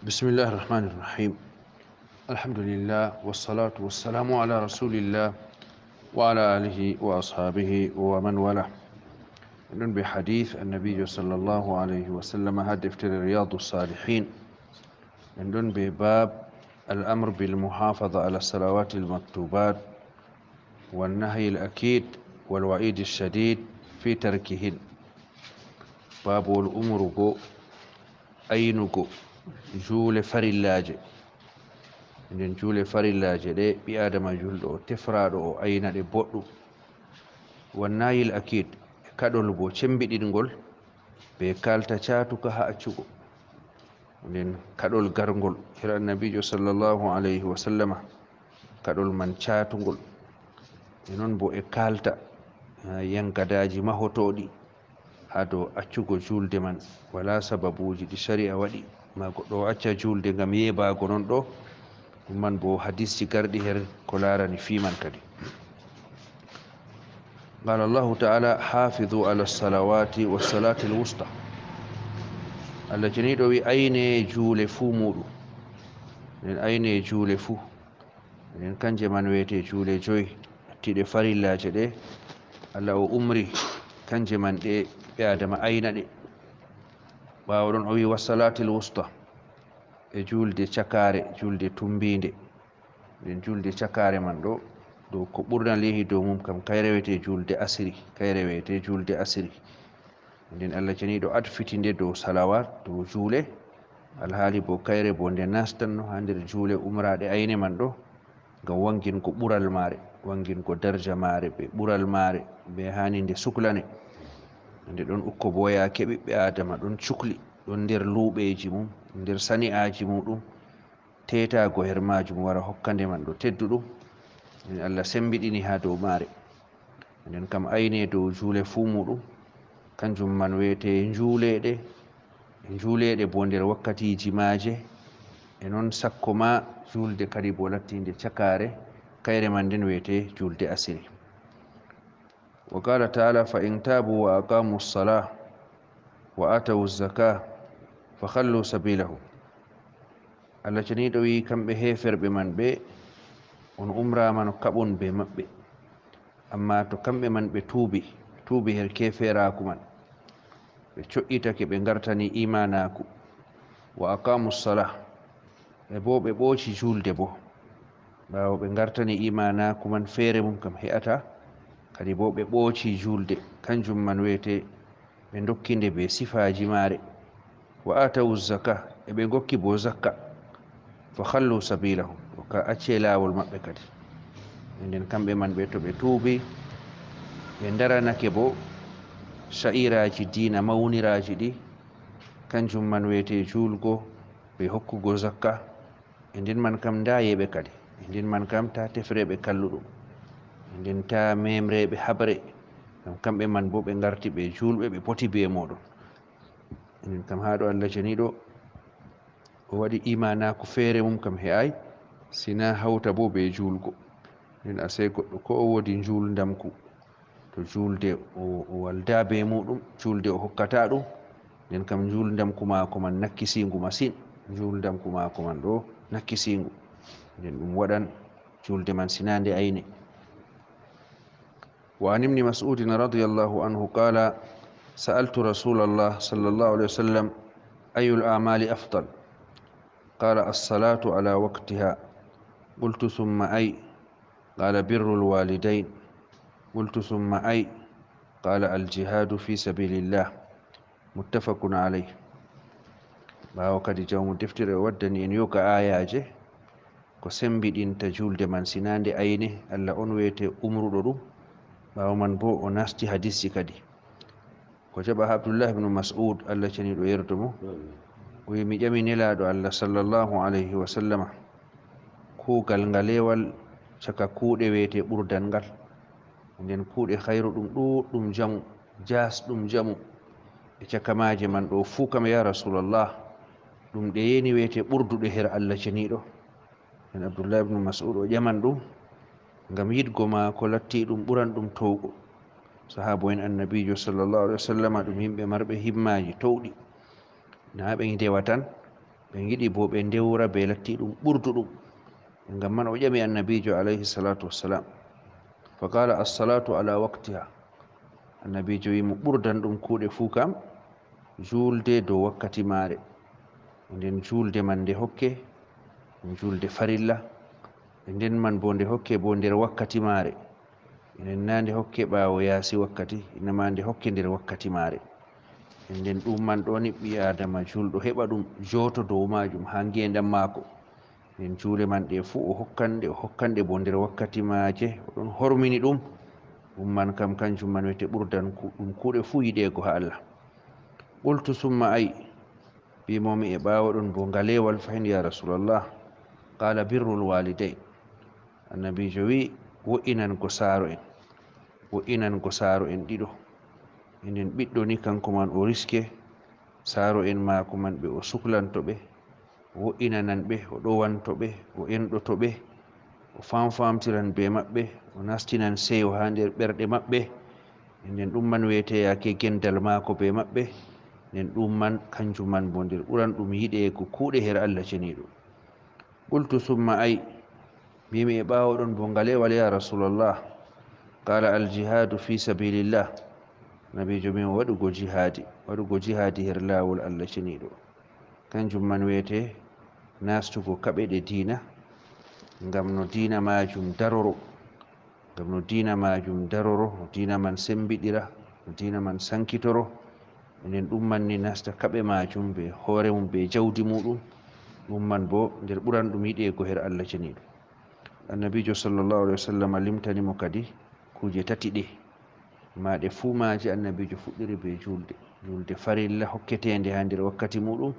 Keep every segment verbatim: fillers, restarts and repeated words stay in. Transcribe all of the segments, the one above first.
بسم الله الرحمن الرحيم. الحمد لله والصلاة والسلام على رسول الله وعلى آله وأصحابه ومن والاه. En ɗon be hadith Annabiijo sallallahu alayhi wa sallam haa deftere Riyadu Salihin. En ɗon be bab الأمر بالمحافظة على الصلوات المكتوبات والنهي الأكيد والوعيد الشديد في تركهن. Baabol umrugo aynugo juule farillaaje. Nden juule farillaaje ɗe ɓi aadama julɗo o tefraaɗo o ayna ɗe boɗɗum. والنهي الأكيد, e kaɗol bo cembiɗingol be kaalta caatuka haa accugo. Nden kaɗol garngol her Annabiijo sallallahu alayhi wa sallama, kaɗol man caatungol. E non bo e kaalta, ah, yankadaaji mahotooɗi haa dow accugo juulde man. Walaa sababuuji ɗi shari'a waɗi, ma goɗɗo o acca juulde ngam yeebaago non ɗo. Ɗum man bo hadisji garɗi her ko laarani fii man kadi. قال الله تعالى: حافظوا على الصلوات والصلاة الوسطى. Allah ceniiɗo wi ayne juule fuu muuɗum. Nden ayne juule fuu. Nden kanje man wiyete juule joy, hattiiɗe farillaaje ɗe. Allah o umri kanje man ɗe ɓe aadama ayna ɗe. Ɓaawo ɗon o wi: والصلاة الوسطى. E juulde cakaare, juulde tumbiinde. Nden juulde cakaare man ɗo, dow ko ɓurnal yehi dow mum kam, kayre wiyete juulde asiri, kayre wiyete juulde asiri. Nden Allah ceniiɗo adfiti nde dow salawat, dow juule, alhaali bo kayre bo nde nastanno haa nder juule umraaɗe ayne man ɗo, ngam wangingo ɓural maare, wangingo darja maare, be ɓural maare, be haani nde suklane. Nde ɗon ukko bo yaake ɓiɓɓe aadama ɗon cukli, ɗon nder luuɓeeji mum, nder sani'aaji muuɗum, teetaago her maajum wara hokka nde man ɗo tedduɗum. Nden Allah sembiɗini haa dow maare. Nden kam ayne dow juule fuu muuɗum, kanjum man wiyete njuuleeɗe, njuuleeɗe bo nder wakkatiiji maaje, e non sakko ma juulde kadi bo lattiinde cakaare, kayre man nden wiyete juulde asiri. وقال تعالى: فإن تابوا وأقاموا الصلاة وآتوا الزكاة فخلوا سبيلهم. Allah ceniiɗo wi'i kamɓe heeferɓe man ɓe, on umraama no kaɓon be maɓɓe. Ammaa to kamɓe man ɓe tuubi, tuubi her keefeeraaku man, ɓe co'itake ɓe ngartani iimaanaaku, وأقاموا الصلاة, e bo ɓe ɓooci juulde bo. Ɓaawo ɓe ngartani iimaanaaku man feere mum kam he'ata, kadi bo ɓe ɓooci juulde, kanjum man wiyete ɓe ndokki nde be sifaaji maare. وآتوا الزكاة, e ɓe ngokki bo zakka. فخلوا سبيلهم, o ka acce laawol maɓɓe kadi. Nden kamɓe man ɓe to ɓe tuubi, ɓe ndaranake bo sha'iraaji diina mawniraaji ɗi, kanjum man wiyete juulgo, be hokkugo zakka. E nden man kam ndaa yeeɓe kadi. E nden man kam taa tefreeɓe kalluɗum. E nden taa meemreeɓe haɓre. Ngam kamɓe man bo ɓe ngarti ɓe juulɓe, ɓe poti be mooɗon. E nden kam haa ɗo Allah ceniiɗo o waɗi iimaanaaku feere mum kam he'aay, sina hawta bo be juulgo. Nden asee goɗɗo ko o woodi njuuldamku, to juulde o, o waldaa be muuɗum, juulde o hokkataa ɗum, nden kam njuuldamku maako man nakkisiingu masin, njuuldamku maako man ɗo nakkisiingu. Nden ɗum waɗan juulde man sina nde ayne. وعن ابن مسعود رضي الله عنه قال: سألت رسول الله صلى الله عليه وسلم: أي الأعمال أفضل؟ قال: الصلاة على وقتها. قلت: ثم أي؟ قال: بر الوالدين. قلت: ثم أي؟ قال: الجهاد في سبيل الله. متفق عليه. Ɓaawo kadi jawmu deftere o waddani en yoga aayaaje ko sembiɗinta juulde man sina nde ayne, Allah on wiyete umruɗo ɗum. Ɓaawo man bo o nasti hadisji kadi. Ko jaɓa Abdullah ibn Mas'ud, Allah ceniiɗo yerdo mo, o wi mi ƴami Nelaaɗo Allah sallallahu alayhi wa sallama, kuugal ngalewal caka kuuɗe wiyete ɓurdal ngal. Nden kuuɗe khayru ɗum ɗuuɗɗum jamu, jaasɗum jamu. E caka maaje man ɗo fuu kam, ya Rasulallah, ɗum ɗeye ni wiyete ɓurduɗe her Allah ceniiɗo? Nden Abdullah ibn Mas'ud o ƴaman ɗum ngam yiɗgo maako latti ɗum ɓuran ɗum towgo. Sahaabo en Annabiijo sallallahu alayhi wa sallama ɗum yimɓe marɓe himmaaji towɗi. Naa ɓe ndewa tan, Ɓe ngiɗi bo ɓe ndewra be latti ɗum ɓurduɗum. Ngam man o ƴami Annabiijo alayhi salaatu wassalam. Fa qaala, "As-salaatu ala waqtiha." Annabiijo wi'i mo, "Ɓurdan ɗum kuuɗe fuu kam, juulde dow wakkati maare. Nden juulde man nde hokke, ɗum juulde farilla. Nden man bo nde hokke bo nder wakkati maare. Nden na nde hokke ɓaawo yaasi wakkati, ina ma nde hokke nder wakkati maare. Nden ɗum man ɗo ni ɓii Aadama juulɗo heɓa ɗum jooto dow maajum haa ngeendam maako. Nden juule man ɗe fuu o hokkan ɗe, o hokkan ɗe bo nder wakkati maaje, o ɗon hormini ɗum. Ɗum man kam kanjum man wi'ete ɓurdan ku-, ɗum kuuɗe fuu yiɗeego haa Allah." Qultu, "Summa ay?" Mbi'mi mo, "E ɓaawo ɗon bo ngaleewal fahin ya Rasulallah?" Qaala, "Birrul waalidayn." Annabiijo wi'i, "Wo'inango saaro'en, wo'inango saaro'en ɗiɗo. Nden ɓiɗɗo ni kanko man o riske, saaro'en maako man ɓe o suklanto ɓe, o wo'inanan ɓe, o ɗowanto ɓe, o enɗoto ɓe, o famfamtiran be maɓɓe, o nastinan seyo haa nder ɓerɗe maɓɓe. Nden ɗum man wi'ete yaake gendal maako be maɓɓe. Nden ɗum man, kanjum man bo nder ɓuran ɗum yiɗeego kuuɗe her Allah ceniiɗo." Qultu, "Summa ay?" Mbi'mi, "E ɓaawo ɗon bo ngaleewal ya Rasulallah?" Qaala, "Al jihaadu fi sabilillah." Annabiijo wi'i mo, "Waɗugo jihaadi, waɗugo jihaadi her laawol Allah ceniiɗo." Kanjum man wi'ete naastugo kaɓe ɗe diina, ngam no diina maajum daroro. Ngam no diina maajum daroro, no diina man sembiɗira, no diina man sankitoro. Nden ɗum man ni nasta kaɓe maajum be hoore mum, be jawdi muɗum. Ɗum man bo nder ɓuran ɗum yiɗeego her Allah ceniiɗo. Annabiijo sallallahu alaihi wasallam limtani mo kadi kuuje tati ɗe. Maa ɗe fuu maaje Annabiijo fuɗɗiri be juulde. Juulde farilla hokketeende haa nder wakkati muɗum.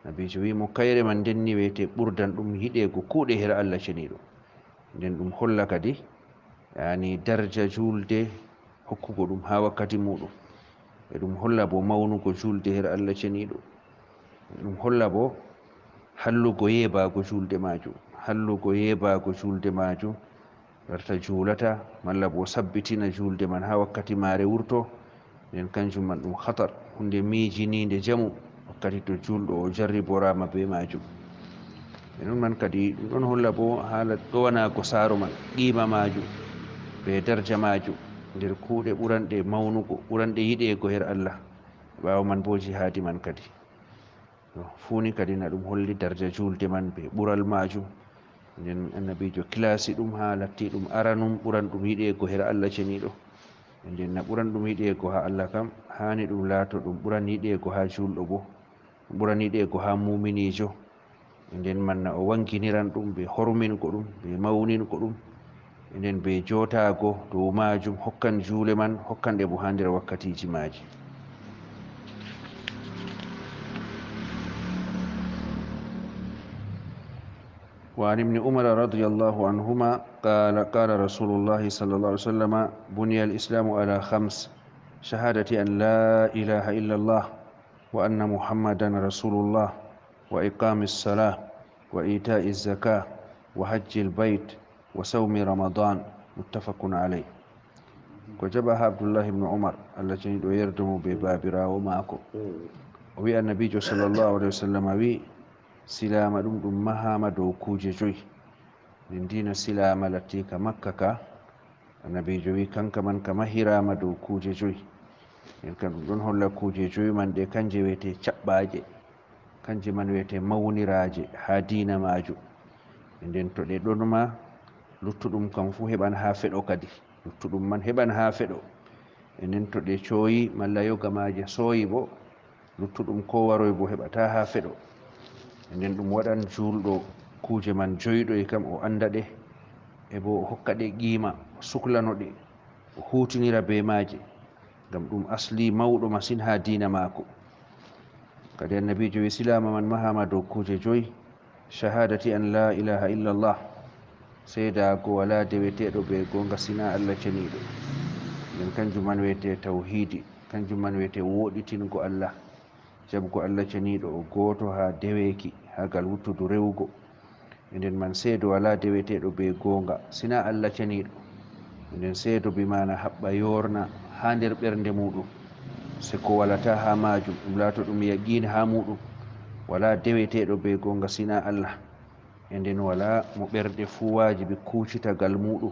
Annabiijo wi'i mo, "Kayre man nden ni wi'ete ɓurdan ɗum yiɗeego kuuɗe her Allah ceniiɗo." Nden ɗum holla kadi, yaani, darja juulde, hokkugo ɗum haa wakkati muɗum. E ɗum holla bo mawnugo juulde her Allah ceniiɗo. Ɗum holla bo hallugo yeebaago juulde maajum. Hallugo yeebaago juulde maajum, warta juulata, malla bo sabbitina juulde man haa wakkati maare wurto. Nden kanjum man ɗum hatar, hunde miijiniinde jamu, wakkati to juulɗo o jarriboraama be maajum. E non man kadi, ɗum ɗon holla bo haala ɗowanaago saaro man, qiima maajum, be darja maajum, nder kuuɗe ɓuranɗe mawnugo, ɓuranɗe yiɗeego her Allah. Ɓaawo man bo jihaadi man kadi. To, fuu ni kadi na ɗum holli darja juulde man be ɓural maajum. Nden Annabiijo kilasi ɗum haa latti ɗum aranum ɓuran ɗum yiɗeego her Allah ceniiɗo. Nden na ɓuran ɗum yiɗeego haa Allah kam, haani ɗum laato ɗum ɓuran yiɗeego haa juulɗo bo, ɗum ɓuran yiɗeego haa muuminiijo. Nden man na o wanginiran ɗum be hormingo ɗum, be mawningo ɗum. Nden be jootaago dow maajum, hokkan juule man, hokkan ɗe bo haa nder wakkatiiji maaji. وعن ابن عمر رضي الله عنهما قال: قال رسول الله صلى الله عليه وسلم: بني الإسلام على خمس، شهادة أن لا إله إلا الله، وأن محمدا رسول الله، وإقام الصلاة، وإيتاء الزكاة، وحج البيت، وصوم رمضان. متفق عليه. Ko jaɓa haa Abdullahi ibnu Umar, Allah ceniiɗo yerdo mo be baabiraawo maako, o wi'i, Annabiijo sallallahu alaihi wasallam wi'i, silaama ɗum, ɗum mahaama dow kuuje joyi. Min diina silaama lattiika Makka ka, Annabiijo wi'i, kanka man ka mahiraama dow kuuje joyi. Nden kam ɗum ɗon holla kuuje joyi man ɗe, kanje wi'ete caɓɓaaje. Kanje man wi'ete mawniraaje haa diina maajum. E nden to ɗe ɗon ma, luttuɗum kam fuu heɓan haa feɗo kadi. Luttuɗum man heɓan haa feɗo. E nden to ɗe cooyi malla yoga maaje sooyi bo, luttuɗum ko waroy bo heɓata haa feɗo. E nden ɗum waɗan juulɗo kuuje man joyi ɗoy kam o annda ɗe, e bo o hokka ɗe qiima, o suklano ɗe, o huutinira bee maaje. Ngam ɗum asli mawɗo masin haa diina maako. Kadi Annabiijo wi'i, silaama man mahaama dow kuuje joyi, shahaadati an laa ilaaha illallah, seedaago walaa deweteeɗo bee goonga sinaa Allah ceniiɗo. Nden kanjum man wi'ete tawhiidi, kanjum man wi'ete wooɗitingo Allah, jaɓgo Allah ceniiɗo o gooto haa deweeki, haa gal wuttudu rewugo. E nden man seedo walaa deweteeɗo bee goonga sinaa Allah ceniiɗo. E nden seedo bi maana haɓɓa yoorna haa nder ɓernde muuɗum, se ko walataa haa maajum, ɗum laato ɗum yaqiin haa muuɗum. Walaa deweteeɗo bee goonga sinaa Allah. E nden walaa mo ɓernde fuu waajibi kuucitagal muuɗum,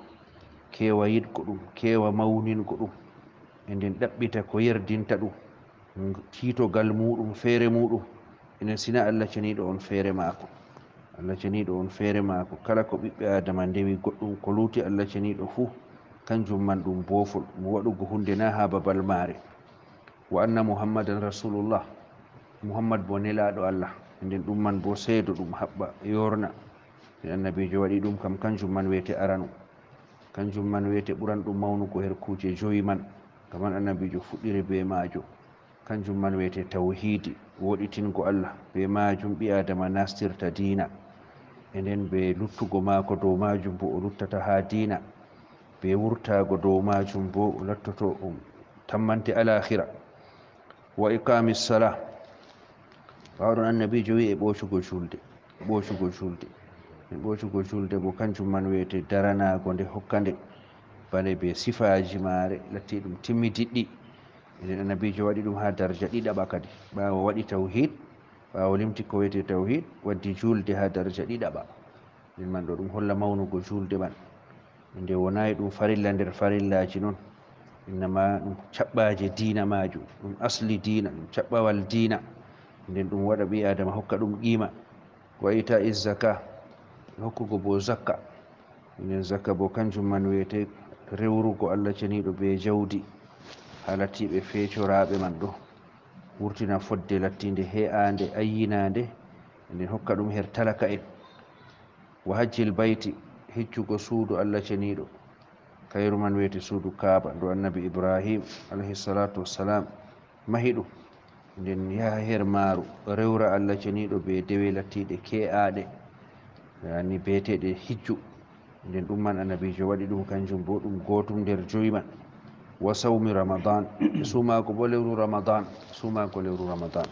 keewa yiɗgo ɗum, keewa mawningo ɗum. E nden ɗaɓɓita ko yerdinta ɗum, tiitogal muuɗum, feere muuɗum. E nden sinaa Allah Ceniiɗo on feere maako. Allah Ceniiɗo on feere maako. Kala ko ɓiɓɓe Aadama ndewi goɗɗum ko luuti Allah Ceniiɗo fuu, kanjum man ɗum boofol, mo waɗugo huunde naa haa babal maare. Wa anna Muhammadan Rasulullah, Muhammad bo nelaaɗo Allah, nden ɗum man bo seedo ɗum haɓɓa yoorna. Nden Annabiijo waɗi ɗum kam, kanjum man wiyete aranu. Kanjum man wiyete ɓuranɗum mawnugo her kuuje jowi man. Ngam man Annabiijo fuɗɗiri bee maajo. Kanjum man wiyete tawhiidi, woɗitingo Allah. Bee maajum ɓii Aadama nastirta diina. E nden bee luttugo maako dow maajum bo o luttata haa diina. Bee wurtaago dow maajum bo o lattoto um tammante alaakhira. Wa iqaami sala. Ɓaawo ɗon Annabiijo wi'i e ɓoocugo juulde. E ɓoocugo juulde. E ɓoocugo juulde bo kanjum man wiyete daranaago nde, hokka nde bane bee sifaaji maare latti ɗum timmidiɗɗi. E nden Annabiijo waɗi ɗum haa darja ɗiɗaɓa kadi. Ɓaawo waɗi tawhiid, ɓaawo limti ko wiyete tawhiid, waddi juulde haa darja ɗiɗaɓa. Nden man ɗo ɗum holla mawnugo juulde man. Nde wonaay ɗum farilla nder farillaaji non. Innama ɗum caɓɓaaje diina maajum. Ɗum asli diina, ɗum caɓɓawal diina. Nden ɗum waɗa ɓii Aadama hokka ɗum qiima. Wa ita is zaka, hokkugo bo zakka. Nden zakka bo kanjum man wiyete rewrugo Allah Ceniiɗo bee jawdi. Haa latti ɓe feecoraaɓe man ɗo. Wurtina fodde lattiinde he'aande, ayyinaande. Nden hokka ɗum her talaka'en. Wa hajjil bayti, hijjugo suudu Allah Ceniiɗo. Kayru man wiyete suudu Kaaba, ndu Annabi Ibrahim, alayhi salaatu wassalaam, mahi ɗum. Nden yaha her maaru, rewra Allah Ceniiɗo bee dewe lattiiɗe ke'aaɗe, yani beeteeɗe hijju. Nden ɗum man Annabiijo waɗi ɗum, kanjum bo ɗum gootum nder jowi man. Wa sawmi Ramadan, e suumaago bo lewru Ramadan, suumaago lewru Ramadan.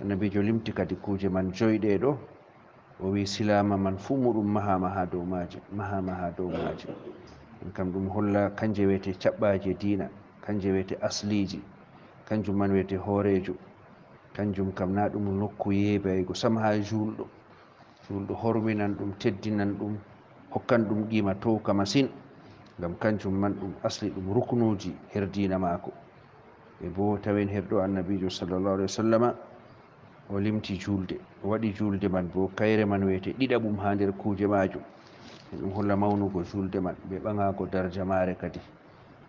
Annabiijo limti kadi kuuje man joy ɗe ɗo. O wi'i, silaama man fuu muuɗum mahaama haa dow maaje, mahaama haa dow maaje. Ɗum kam ɗum holla kanje wiyete caɓɓaaje diina, kanje wiyete asliiji, kanjum man wiyete hooreejo. Kanjum kam naa ɗum nokku yeebaygo sam haa juulɗo. Juulɗo horminan ɗum, teddinan ɗum, hokkan ɗum qiima toowka masin. Ngam kanjum man ɗum asli, ɗum ruknuuji her diina maako. E bo tawen her ɗo Annabiijo sallallahu alaihi wasallama o limti juulde, o waɗi juulde man bo kayre man wiyete ɗiɗaɓum haa nder kuuje maajum. Ɗum holla mawnugo juulde man, be ɓaŋaago darja maare kadi.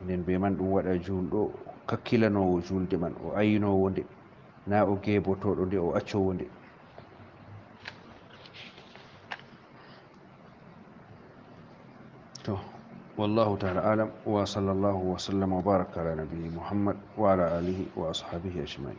Nden be man ɗum waɗa juulɗo kakkilanoowo juulde man, o aynoowo nde, naa o geebotooɗo nde, o accoowo nde. To, wallahu ta'ala alam, wa sallallahu wa sallam wa baraka ala nabiyyi Muhammad wa ala alihi wa ashabihi ajma'in.